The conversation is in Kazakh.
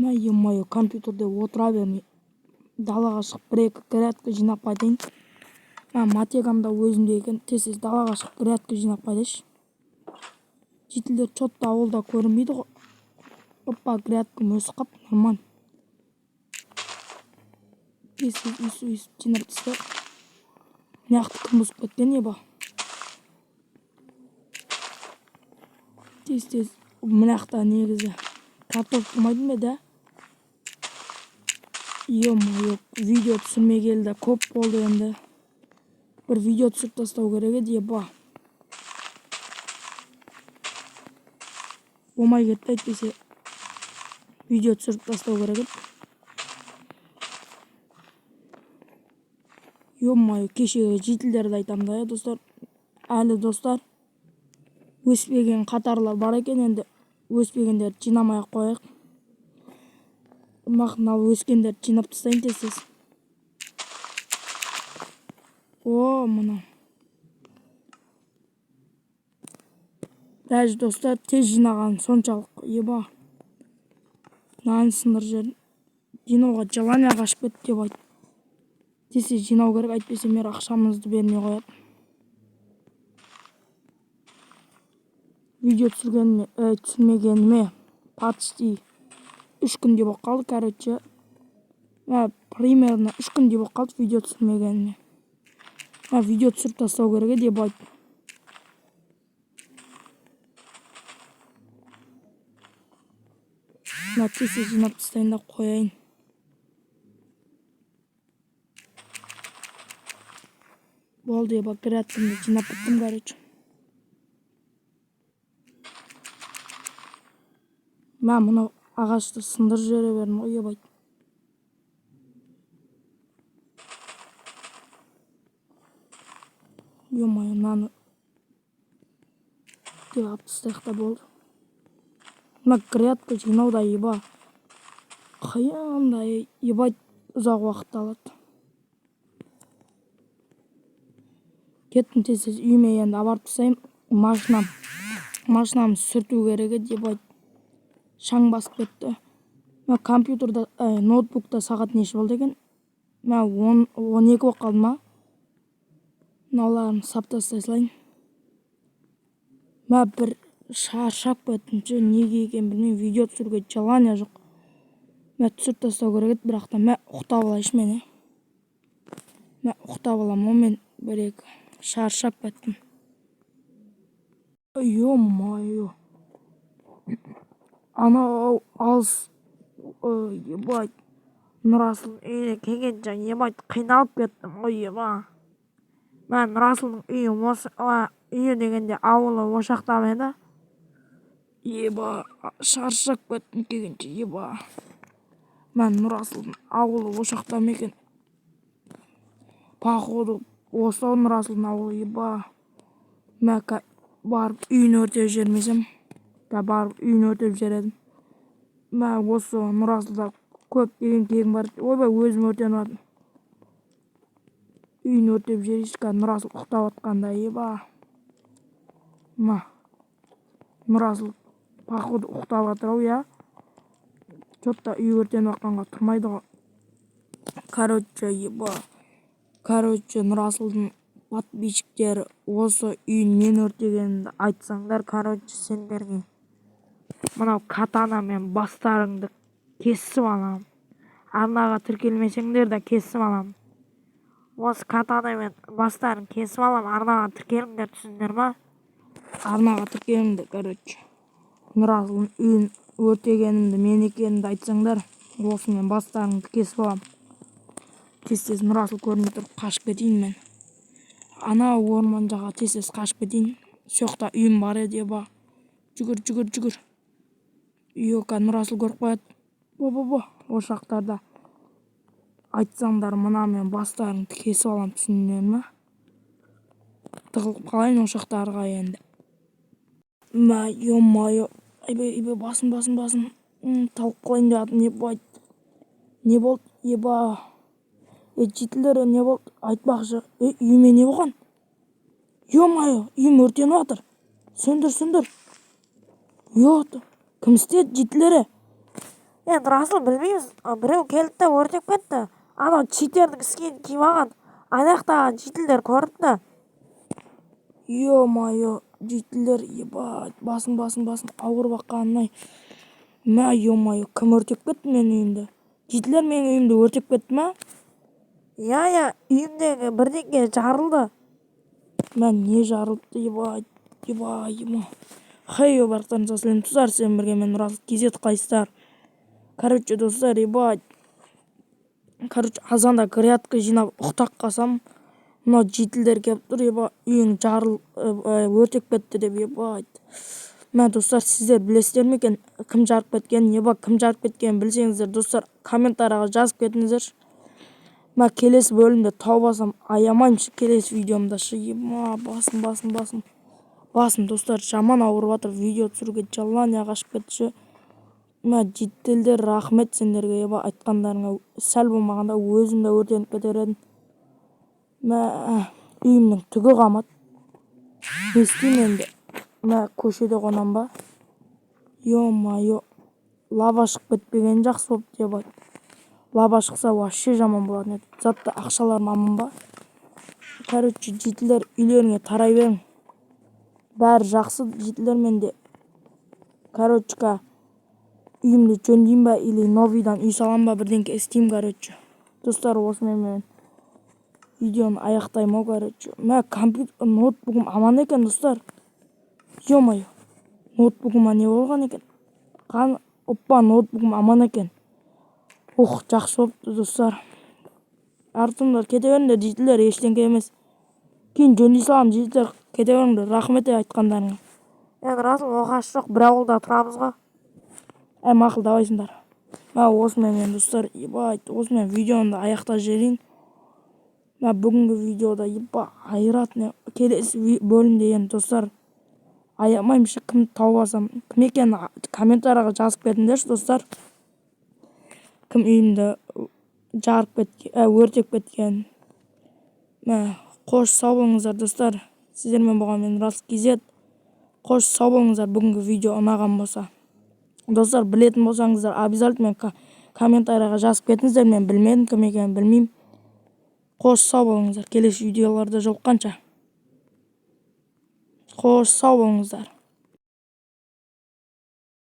Мә, ё-моё, компьютерде отыра бермей, далаға шығып бір-екі грядка жинап қайтайын. Мә, мотыгам да өзімде екен, тез-тез далаға шығып грядка жинап қайтайыншы. Жительдер чё-то ауылда көрінбейді ғой. Опа, грядкам өсіп қалыпты, нормально. Тез-тез өйстіп-өйстіп жинап тастайық. Мына жақты кім бұзып кеткен, еба? Тез-тез мына жақта негізі картоп тұрмайтын ба еді, ә? Ё-моё, видео түсірмегелі де көп болды енді. Бір видео түсіріп тастау керек еді, еба. Болмай кетті, әйтпесе видео түсіріп тастау керек еді. Ё-моё, кешегі жительдерді айтамын да, достар. Әлі, достар, өспеген қатарлар бар екен енді. Өспегендерді жинамай ақ қояйық. Мақ, мынау өскендерді жинап тастайын тез-тез. О, мынау. Даже, достар, тез жинаған соншалық, еба. Мынаны сындырып жібердім. Жинауға желание қашып кетті деп айт. Тез-тез жинау керек, әйтпесе мэр ақшамызды бермей қояды. Видео түсіргеніме, түсірмегеніме почти 3 күндей болып қалды, короче. Мә, примерно 3 күндей болып қалды видео түсірмегеніме. Мә, видео түсіріп тастау керек еді, ебать. Мына тез-тез жинап тастайын да қояйын. Болды, еба, грядкамды жинап біттім, короче. Мә, мынау ағашты сындырып жібере бердім ғой, ебать. Ё-моё, мынаны деп алып тастайық та болды. Мына грядка жинау да, еба, қиын да, ебать, ұзақ уақыт алады. Кеттім тез-тез үйіме енді апарып тастаймын. Машинамды сүрту керек еді, ебать. Шаң басып кетті. Мына компьютерда, ноутбукта сағат неше болды екен? Мә, 12 болып қалды ма? Мыналарын сап тастай салайын. Мә, бір шаршап кеттім ше, неге екенін білмеймін, видео түсіруге желание жоқ. Мә, түсіріп тастау керек еді, бірақ та мә, ұйықтап алайыншы мен, ә. Мә, ұйықтап аламын ғой мен бір-екі. Шаршап кеттім. Ё-моё. Анау алыс, ебать. Нұрасыл үйіне келгенше, ебать, қиналып кеттім ғой, еба. Мә, Нұрасылдың үйі осы, үйі дегенде ауылы ошақта ма еді? Еба, шаршап кеттім келгенше, еба. Мә, Нұрасылдың ауылы ошақта ма екен? Походу, осы Нұрасылдың ауылы, еба. Мә, барып үйін өртеп жібермесем, барып үйін өртеп жібередім. Мә, осы Нұрасылда көптеген кегім бар. Ойбай, өзім өртеніп жатырмын. Үйін өртеп жіберейінші, қазір Нұрасыл ұйықтап жатқанда, еба. Мә, Нұрасыл походу ұйықтап жатыр ау, иә. Чё-то үй өртеніп жатқанға тұрмайды ғой. Короче, еба. Короче, Нұрасылдың подписчиктері осы үйін мен өртегенімді айтсаңдар, короче, сендерге мынау катанамен бастарыңды кесіп аламын. Арнаға тіркелмесеңдер де кесіп аламын. Осы катанамен бастарын кесіп аламын. Арнаға тіркеліңдер, түсіндіңдер ма? Арнаға тіркеліңдер, короче. Нұрасылдың үйін өртегенімді мен екенімді айтсаңдар, осымен бастарыңды кесіп аламын. Тез-тез Нұрасыл көрмей тұрып қашып кетейін мен. Анау орман жаққа тез-тез қашып кетейін. Сол жақта үйім бар еді, еба. Жүгір, жүгір, жүгір. Үйге Нұрасыл көріп қояды. Бо-бо-бо, ошақтарда. Айтсаңдар, мына мен бастарыңды кесіп аламын, түсіндіңдер ме? Тығылып қалайын ошақтарға енді. Мә, ё-моё. Айбай, айбай, басым, басым, басым. Талып қалайын деп жатырмын, ебать. Не болды, еба? Жительдер, не болды? Айтпақшы, үйіме не болған? Ё-моё, үйім өртеніп жатыр. Сөндір, сөндір. Ё, кім істеді, жительдер? Енді, Расыл, білмейміз, біреу келді де өртеп кетті. Анау читердің скинін киіп алған ана жақтағы жительдер көрінді. Ё-моё, жительдер, ебать, басым, басым, басым ауырып аққанын ай. Мә, ё-моё, кім өртеп кетті менің үйімді? Жительдер менің үйімді өртеп кетті ма? Иә, үйіңдегі бірдеңе жарылды. Мә, не жарылыпты, ебать, ебать, ема. Хей, барлықтарыңызға сәлем, достар, сіздермен бірге мен, Нұрасыл KZ, қалайсыздар? Короче, достар, ебать. Короче, азанда грядка жинап ұйықтап қалсам, мынау жительдер келіп тұр, еба, үйің жарыл, өртеп кетті деп, ебать. Мә, достар, сіздер білесіздер ме екен кім жарып кеткенін, еба, кім жарып кеткенін білсеңіздер, достар, комментарийға жазып кетіңіздерші. Мә, келесі бөлімде тауып алсам, аямаймын келесі видеомда шы, ема, басым, басым, басым. Басым, достар, жаман ауырып жатыр, видео түсіруге желание қашып кетті ше. Мә, жительдер, рахмет сендерге, еба, айтқандарыңа, сәл болмағанда өзім де өртеніп кетер едім. Мә, үйімнің түгі қалмады. Не істеймін енді? Мә, көшеде қонам ба? Ё-моё, лава шығып кетпегені жақсы болыпты, ебать. Лава шықса, вообще жаман болатын еді. Затты ақшаларым аман ба? Короче, жительдер, үйлеріңе тарай берің. Бәрі жақсы, жительдер, менде. Короче, үйімді жөндеймін ба или новыйдан үй салам ба, бірдеңке істеймін, короче. Достар, осымен мен видеоны аяқтаймын ау, короче. Мә, компьютер, ноутбугым аман екен, достар. Ё-моё, ноутбугыма не болған екен? Қан, оппа, ноутбугым аман екен. Ух, жақсы болыпты, достар. Артымдар кете беріңдер, жительдер, ештеңке емес. Кейін жөндей саламын, жительдер, кете беріңдер, рахмет айтқандарыңа. Енді, Расыл, оқасы жоқ, бір ауылда тұрамыз ғой. Әй, мақұл, давайсыңдар. Мә, осымен мен, достар, ебать, осымен видеоны да аяқтап жіберейін. Мә, бүгінгі видеода, еба, айыратын келесі бөлімде енді, достар, аямаймын ше, кім тауып алсам, кім екенін комментарийға жазып кетіңдерші, достар. Кім үйімді жарып кеткен, өртеп кеткен. Мә, қош, сау болыңыздар, достар. Сіздермен болған мен, Рас KZ. Қош, сау болыңыздар, бүгінгі видео ұнаған болса. Достар, білетін болсаңыздар, обязательно комментарийға жазып кетіңіздер, мен білмедім, кім екенін білмеймін. Қош, сау болыңыздар, келесі видеоларда жолыққанша. Қош, сау болыңыздар.